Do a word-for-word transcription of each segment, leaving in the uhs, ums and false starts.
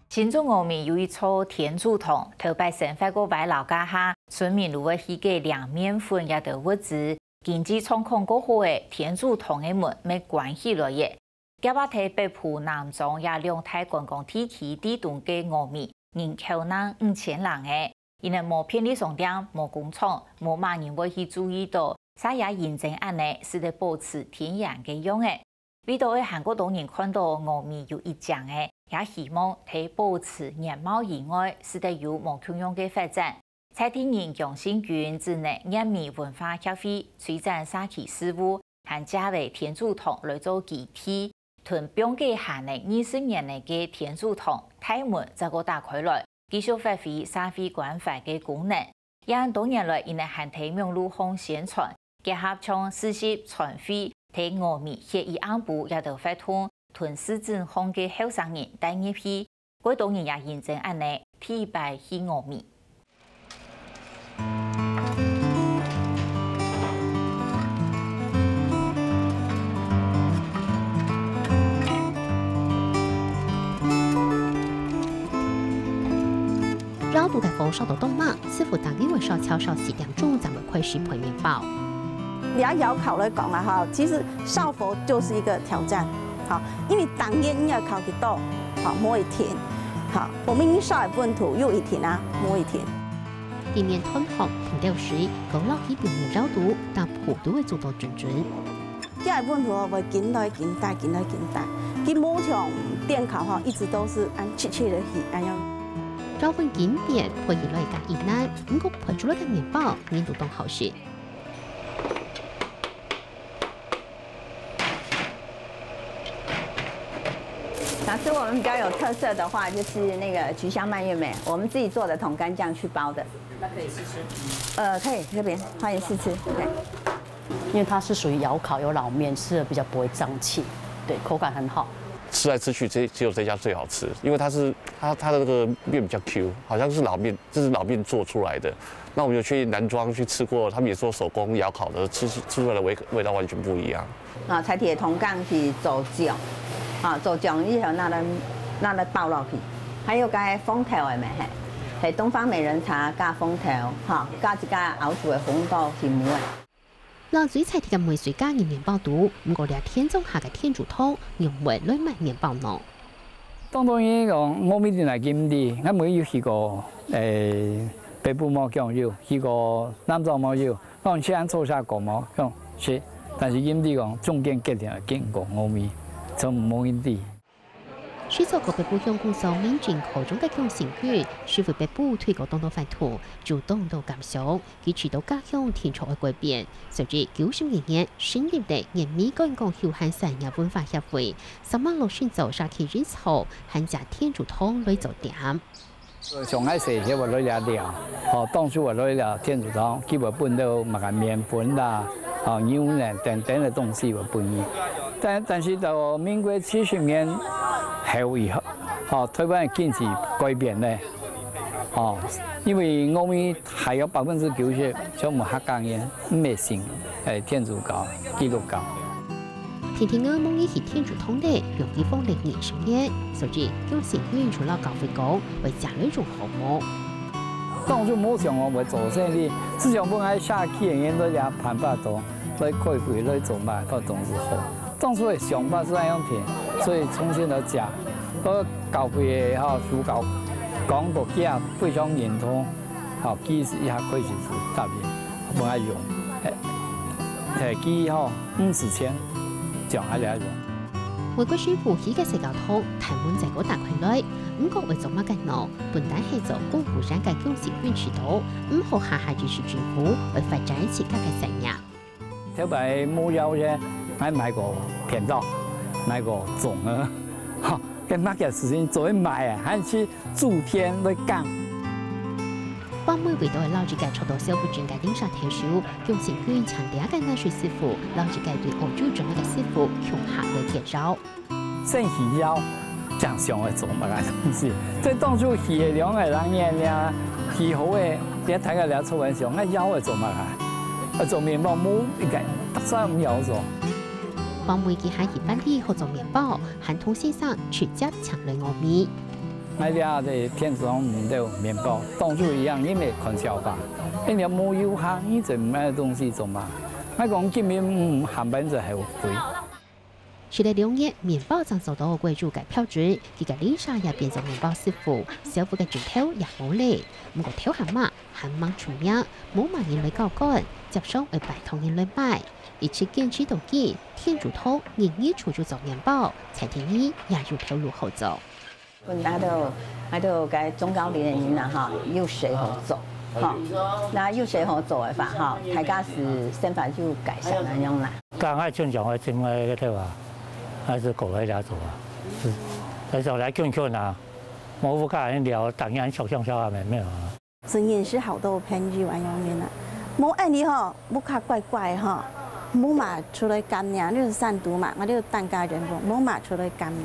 新竹峨眉有一座天主堂，頭擺生活過歪樓架下，村民就會去該領麵粉這兜物資。經濟狀況較好个，天主堂个門乜關起來了。 厥下在北埔南庄這兩大觀光地區地中个峨眉，人口正五千人个，因為無便利商店、無工廠，無麼人會去注意到，煞也因爭恁仔，使得保持天然个樣仔。為著愛還過多人看到峨眉有一靚仔，也希望在保持原貌以外，使得有無共樣个發展。 在地人楊信軍指出，峨眉文化協會推展社區事務，還借了天主堂來做基地，同放該下二十年个天主堂大門再過打開來，繼續發揮社會關懷个功能。也多年來，因為還在網路項宣傳，結合像市集、餐會、在峨眉歇一暗晡這兜活動，同市鎮項个後生人帶入去， 過多人也因爭恁仔，第一擺去峨眉。熱度个火燒到當猛，師傅逐日會燒超少四點鐘正會開始焙麵包。你要窯烤來講啊，哈，其實燒火就是一個挑戰，好，因為當然你要烤得到，好，無一定，好，我們已經燒的溫度又一定啊，無一定。地面炭火、紅豆水、高壓去表面燒度，但火都會做到準準。這個溫度會緊來緊大，緊來緊大，佢無像電烤吼，一直都是按直直的去，按樣。燒粉緊變，焙起來較困難，毋過焙出來个麵包，人都當好食。 老師，我們比較有特色的話，就是那個橘香蔓越莓，我們自己做的桶柑醬去包的。那可以試吃？呃，可以，這邊歡迎試吃。對。因為它是屬於窯烤，有老麵，吃了比較不會脹氣，對，口感很好。吃來吃去，這，只有這家最好吃，因為它是，它，它的那個麵比較Q，好像是老麵，這是老麵做出來的。那我們有去南庄去吃過，他們也說手工窯烤的，吃，吃出來的味，味道完全不一樣。 啊，採取个桶柑去做醬，啊，做醬以後拿來，拿來包落去。還有該紅豆个咩，嘿，係東方美人茶加紅豆，哈，加一个熬煮个紅豆去燜个。冷水採取个梅水加入麵包肚，毋過這天井下个天主堂用燜來燜麵包呢。 當多人講，我一定來金地，𠊎無有去過，誒，北埔無講有，去過南庄無有，講先坐下講無，講是，但是金地講，中間決定來經過我們，從無金地。雖做過北埔鄉公所民政科長个姜成軍，是為北埔推廣當多活動，就當多感想。 佢知道家鄉定著愛改變，所以九十二年成立了原美觀光休閒產業文化協會，三萬六尋找社區營造，還借天主堂來做點。上愛時係會來這尞，吼，當初會來這天主堂，佢會分到麼个麵粉啦，吼，牛奶等等个東西會分你。但，但是到民國七十年後以後，吼，台灣个經濟改變呢，吼，因為我們 還有百分之九十全部客家人，毋係信，誒，天主教、基督教。天天个夢囥去天主堂咧，容易放了二十年，所以姜成軍就摎教會講，會借來用項目。當初無想講會做生理，只想講愛社區个人來這辦法做，來開會，來做麼个，都總是好。當初个想法係恁樣定，所以重新來借。該教會个吼，主教講到佢非常認同。 好，佢一下開始係特別無愛用，嘿，嘿，佢吼，毋使錢，講還來用。外國師傅起个細教堂，大門再過打開來，毋過會做麼个呢？本來係做公務員个姜成軍知道，毋好下下支持政府，愛發展自家个產業。 頭擺無要求，還買過便當，買過粽啊，哈，該麼个事情做去買啊，還去煮天來講。半暝為著愛摎自家坐到消費證个零舍頭手，姜成軍請這个泥水師傅，摎自家對澳洲轉來个師傅共下來介紹。 先起窯，正想愛做麼个東西。這當初起个兩个人呢，起好个，這大家尞出來想，該窯愛做麼个？愛做麵包，無一个，逐儕毋曉做。黃梅佢還去辦理好做麵包，還同先生直接請來峨眉。𠊎這个天使堂毋到麵包，當初一樣，因為看笑話，因為無遊客，一直毋愛東西做嘛。𠊎講今日毋下班就後悔。食了兩日，麵包正做到歸主个標準，佢个Lisa也變做麵包師傅，師傅个指頭也無咧。毋過頭下嘛，還吂出名，無麼人來交關，接上愛拜託人來買。一直堅持到今，天主堂日日除咗做麵包，餐廳裡也有頭路好做。 𠊎兜，𠊎兜該中高齡个人啦，吼，有事好做，吼。該有事好做个話，吼，大家係生活有改善恁樣啦。當然正常个，正个个對吧？還係過來來做啊，係，但係來困困啊，無屋下人聊，當然想想想啊，沒有啊。真認識好多朋友恁樣个啦，無恁樣吼，屋下乖乖吼，無嘛出來感染，你係山肚嘛，𠊎兜單家人無，無嘛出來感染。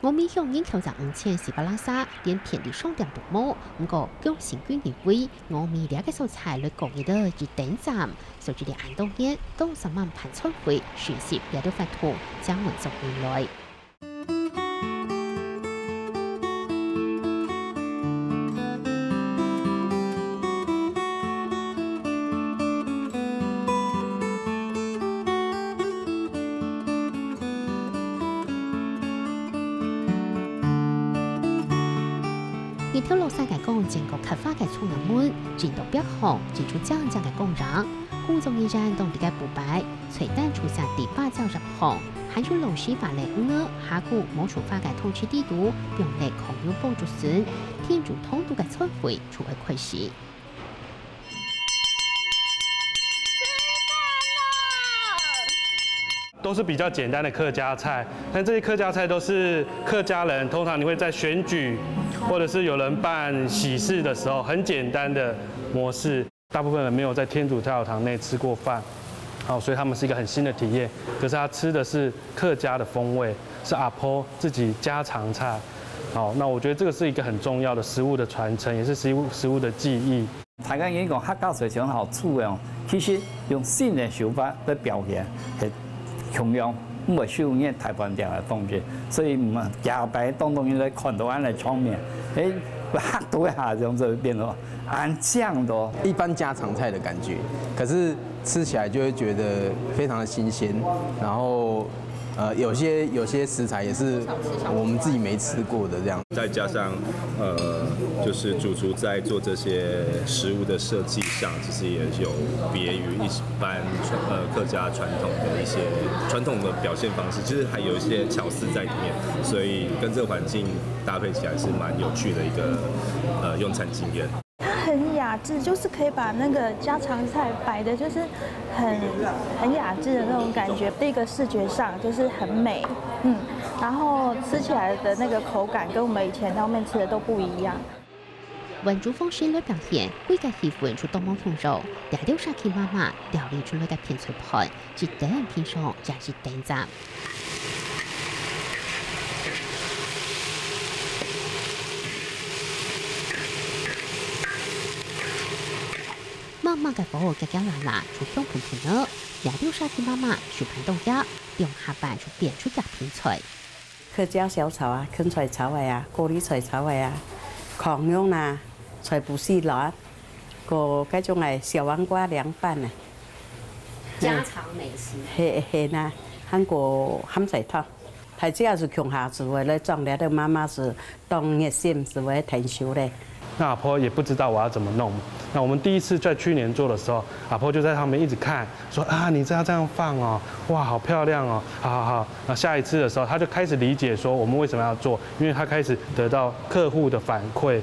峨眉鄉人口有五千四百零儕，連便利商店都無。毋過，江新軍認為，峨眉這个所在來講，佢兜一等站，所以這恁多年，都上萬盤餐會，熟悉這兜法度，正會做起來。 日頭落山个光，正過開花个蔥仔門，進到壁項，進出靚靚个光影。工作人員當地个布擺，菜單出現第八隻入項，還有老師畫个魚仔、蝦蛄、毛蟲花个通知地圖，放在共用報紙上，天主堂肚个餐會就愛開始。 都是比較簡單的客家菜，但這些客家菜都是客家人，通常你會在選舉，或者是有人辦喜事的時候，很簡單的模式。大部分人沒有在天主教堂內吃過飯，好，所以他們是一個很新的體驗。可是他吃的是客家的風味，是阿婆自己家常菜。好，那我覺得這個是一個很重要的食物的傳承，也是食物，食物的記憶。 大家人講客家菜係好食个哦，其實用新个手法來表現，係共樣毋會輸人台灣店个東西。所以，嗯，下擺當多人來看到恁个場面，誒，會嚇到一下，這樣子會變到恁靚个哦。一般家常菜的感覺，可是吃起來就會覺得非常的新鮮，然後 呃，有些，有些食材也是我們自己沒吃過的這樣。再加上，呃，就是主廚在做這些食物的設計上，其實也有別於一般傳，呃，客家傳統的一些傳統的表現方式，其實還有一些巧思在裡面，所以跟這個環境搭配起來是蠻有趣的一個，呃，用餐經驗。 它很雅致，就是可以把那個家常菜擺的，就是很，很雅致的那種感覺。第一個視覺上就是很美，嗯，然後吃起來的那個口感跟我們以前在外面吃的都不一樣。換種方式來表現，歸個氣氛就當無共樣。這兜社區媽媽料理出來个便菜盤，一等平常也一等讚。 媽媽个火遽遽辣辣，就香噴噴呢。這兜社區媽媽手盤當遽，兩下半就變出一片菜。客家小炒啊，芹菜炒个啊，高麗菜炒个啊，炕肉啦，菜脯絲卵，過該種个小黃瓜涼拌啊。家常美食。係，係啦，還過鹹菜湯。 大家係共下煮个，來裝這兜媽媽係當熱心，係會𢯭手咧。那阿婆也不知道我要怎麼弄。那我們第一次在去年做的時候，阿婆就在上面一直看，說：「啊，你這要這樣放哦，哇，好漂亮哦，好好好。」那下一次的時候，她就開始理解說我們為什麼要做，因為她開始得到客戶的反饋。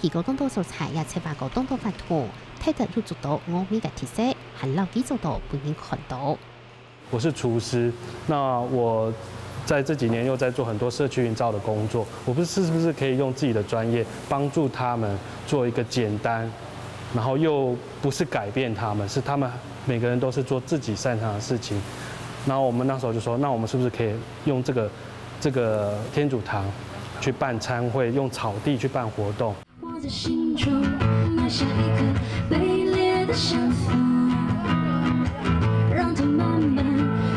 去過當多所在，也策劃過當多活動，特別有捉到峨眉个特色，還牢記做到分人看到。我是廚師，那我在這幾年又在做很多社區營造的工作，我不是，是不是可以用自己的專業幫助他們做一個簡單，然後又不是改變他們，是他們每個人都是做自己擅長的事情。然後我們那時候就說，那我們是不是可以用這個，這個天主堂去辦餐會，用草地去辦活動？ 我在心中埋下一顆卑劣的想法，讓它慢慢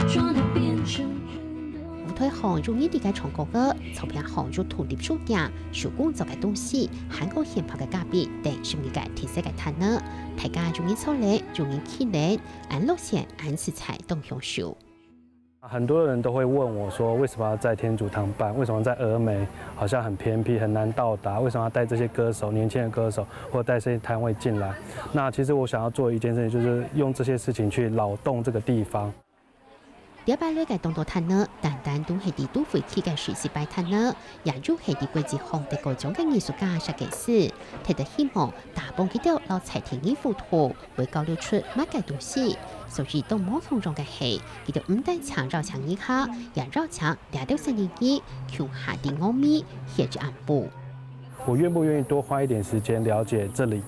壯大變成真的。毋單一項有人在該唱歌个，草坪項有土力手件、手工做个東西，還過現泡个咖啡等十二个特色个攤仔。大家有人坐咧，有人企咧，恁樂善，恁自在，當享受。很多人都会问我说，为什么要在天主堂办？为什么在峨眉好像很偏僻、很难到达？为什么要带这些歌手、年轻的歌手，或带这些摊位进来？那其实我想要做一件事情，就是用这些事情去扰动这个地方。 這擺來个當多攤仔，單單都係在都會區个十四擺攤仔，也有係在國際上得過獎个藝術家設計師，特別希望打幫佢兜摎在地人互動，會交流出麼个東西。所以當無共樣个係，佢兜毋單淨邀請人客，也邀請這兜細人仔共下在峨眉歇一暗晡。 我愿不愿意多花一点时间了解这里？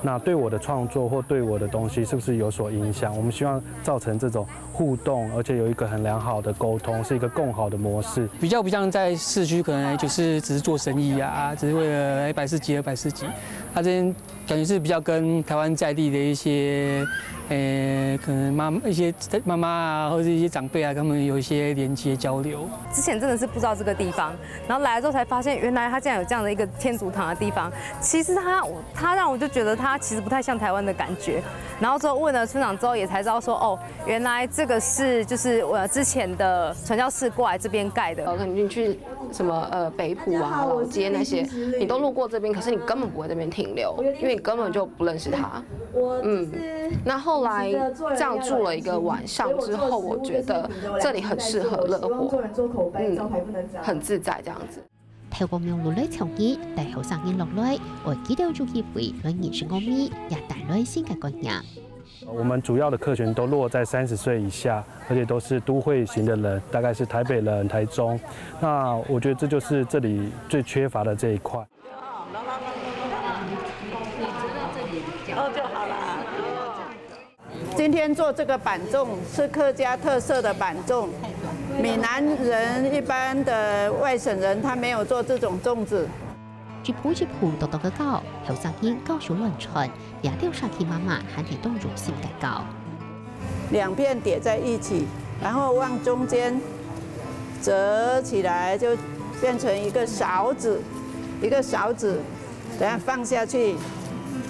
那对我的创作或对我的东西是不是有所影响？我们希望造成这种互动，而且有一个很良好的沟通，是一个更好的模式。比较不像在市区，可能就是只是做生意啊，只是为了一百四几、二百四几。他这边感觉是比较跟台湾在地的一些，呃，可能妈一些妈妈啊，或者一些长辈啊，跟他们有一些连接交流。之前真的是不知道这个地方，然后来了之后才发现，原来它竟然有这样的一个天主堂的地方。其实它，它让我就觉得它其实不太像台湾的感觉。然后之后问了村长之后，也才知道说，哦，原来这个是就是我之前的传教士过来这边盖的。我可能进去什么呃北埔啊、老街那些，你都路过这边，可是你根本不会这边停留，因为你根本就不认识它。嗯，那后来这样住了一个晚上之后，我觉得这里很适合乐活，嗯，很自在这样子。 透過網路來創意，帶後生人落來，為佢兜有機會來認識峨眉，也帶來新个觀念。我们主要的客群都落在三十岁以下，而且都是都会型的人，大概是台北人、台中。那我觉得这就是这里最缺乏的这一块。哦，就好啦。 今天做这个板粽是客家特色的板粽，闽南人一般的外省人他没有做这种粽子。一步一步笃笃个搞，後生人搞手亂竄，這兜社區媽媽還係當用心个搞。两片叠在一起，然后往中间折起来，就变成一个勺子，一个勺子，等下放下去，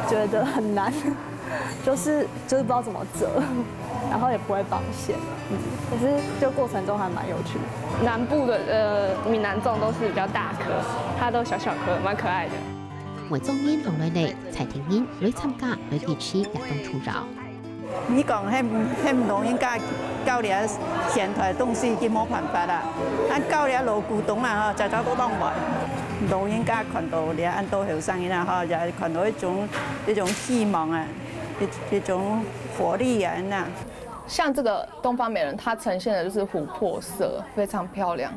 觉得很难，就是就是不知道怎么折，然后也不会绑线，嗯，可是就过程中还蛮有趣的。南部的呃闽南粽都是比较大颗，它都小小颗，蛮可爱的。外庄人落來咧，在地人來參加，來支持也當重要。 你讲喊喊老人家搞這現代東西，佢無辦法啦。啊，搞這老古董啊，吼，早早都當壞。老人家看到這恁多後生人啊，吼，也看到一種一種希望啊，一一種活力啊，恁樣。像这个东方美人，它呈现的就是琥珀色，非常漂亮。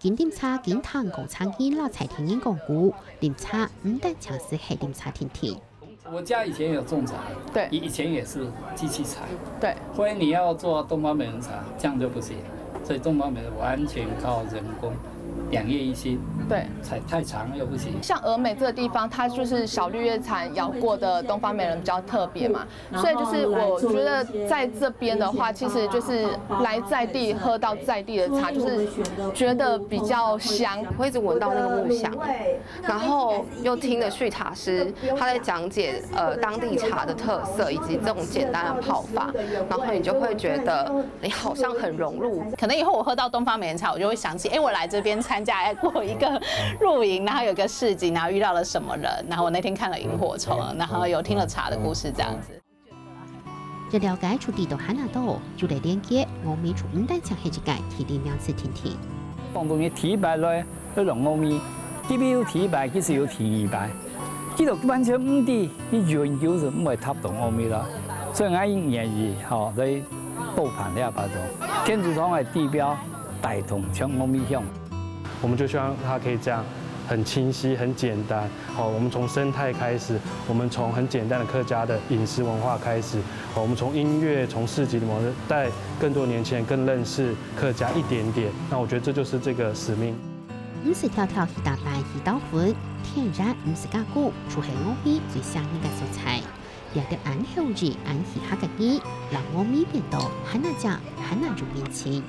緊啉茶緊聽後生人摎在地人講古，啉茶毋單淨係係啉茶定定。我家以前有种茶，对，以以前也是机器茶，对，所以你要做东方美人茶，这样就不行。所以东方美人完全靠人工，两叶一心，对，太太长又不行。像峨眉这个地方，它就是小绿叶蝉咬过的东方美人比较特别嘛， 所以就是我觉得在这边的话，其实就是来在地喝到在地的茶，就是觉得比较香。会一直闻到那个木香，然后又听着续茶师他在讲解呃当地茶的特色以及这种简单的泡法，然后你就会觉得你好像很融入。可能以后我喝到东方美人茶，我就会想起，哎，我来这边参加过一个露营，然后有个市集，然后遇到了什么人，然后我那天看了萤火虫，然后有听了茶的故事这样子。 一了解就知道還恁多，就來連結，峨眉就毋單淨係一个地理名詞定定。廣東人第一擺來，來到峨眉，佢有第一擺，佢就有第二擺，佢就完全毋知，佢永久就毋會踏到峨眉啦。所以𠊎願意吼來多辦這活動，天主堂个地標帶動全峨眉鄉。 我们就希望它可以这样很清晰、很简单。好，我们从生态开始，我们从很简单的客家的饮食文化开始，好，我们从音乐、从市集里面带更多年轻人更认识客家一点点。那我觉得这就是这个使命。毋使挑挑去打扮去兜粉，天然毋使加工，就係峨眉最吸引人个所在。這兜恁好意、恁稀客个人，摎峨眉變到還恁靚、還恁有人情。